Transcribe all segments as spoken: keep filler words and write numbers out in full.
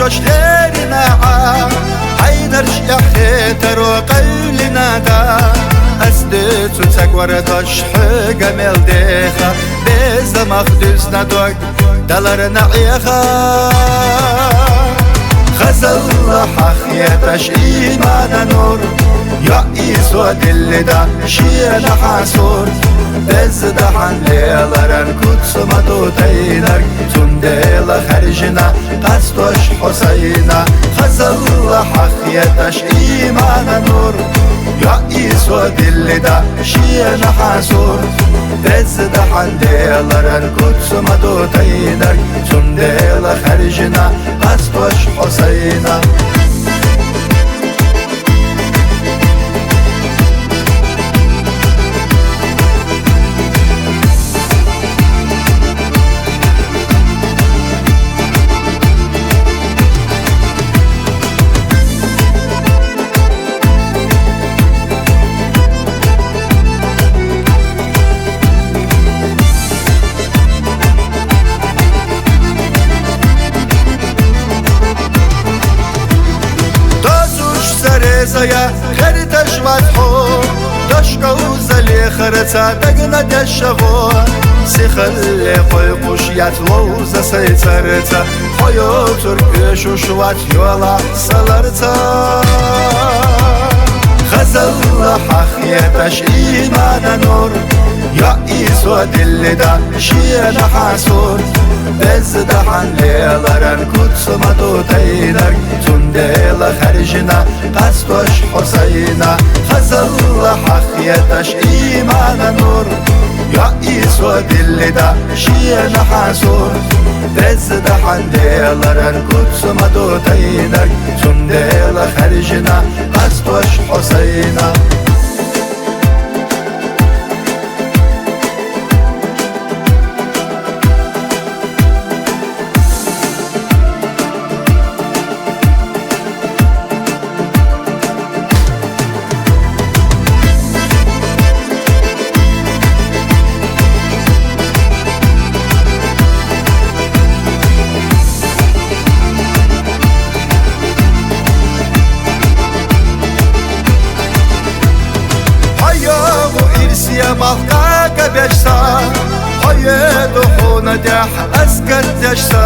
Аш лерина Ӏа, Ӏайнарш яххьетаро къайлина да. Ас дуьйцу ца кӀвар дош хьоьга мел деха, безамах дуьзна дог даларна Ӏеха. Хазалла хьахеташ имана нур, йоӀ Исо диллида шена хьан сурт. Безда хьан леларан куц ма ду тайнарг, цундела хаьржина къастош хьо сайна. Хазалла хьахеташ имана нур, йоӀ Исо диллида шена хьан сурт. Безда хьан леларан куц ма ду тайнарг, цундела хаьржина къастош хьо сайна. Дозуш ца реза я, херташ вац хьо, дошков зале харца дагна дешаво. Сихалле хой куш яц ловза сай царца, хьо йоцур куьшуш вац йола саларца. Хазалла хьахеташ имана нур, йоӀ Исо диллида шена хьан сурт. Безда хьан леларан куц ма ду тайнарг, цундела хаьржина къастош хьо сайна. Хазалла хьахеташ имана нур, йоӀ Исо диллида шена хьан сурт. Безда хьан леларан куц ма ду тайнарг, цундела хаьржина къастош хьо сайна. Хьо йогӀу ирсе махкага бешса, хьо еду хьуна тӀехь ас гатдешса.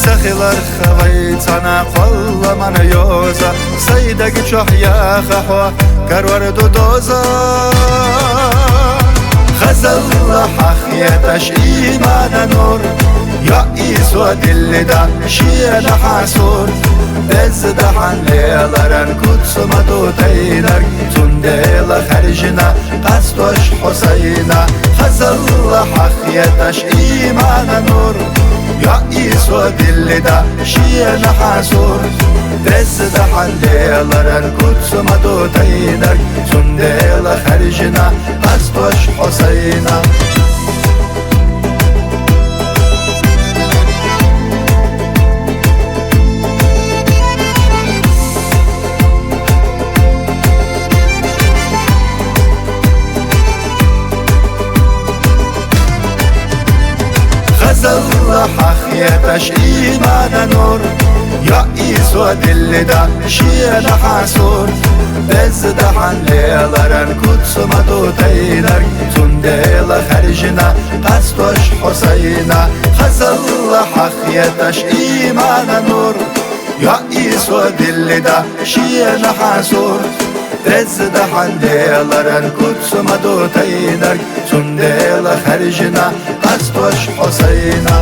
Ца хиларх вай цана кхолламан йоза, сай даг чохь яха хьо карор ду доза. Хазалла хьахеташ имана нур, йоӀ Исо диллида шена хьан сурт. Безда хьан леларан куц ма ду тайнарг, цундела хаьржина къастош хьо сайна. Хазалла хьахеташ имана нур, йоӀ Исо диллида шена хьан сурт. Безда хьан леларан куц ма ду тайнарг, цундела хаьржина къастош хьо сайна. Хазалла хьахеташ имана нур, йоӀ Исо диллида шена хьан сурт. Безда хьан леларан куц ма ду тайнарг, цундела хаьржина къастош хьо сайна. Хазалла хьахеташ имана нур, йоӀ Исо диллида шена хьан сурт. Безда хьан леларан куц ма ду тайнарг, цундела хаьржина къастош хьо сайна.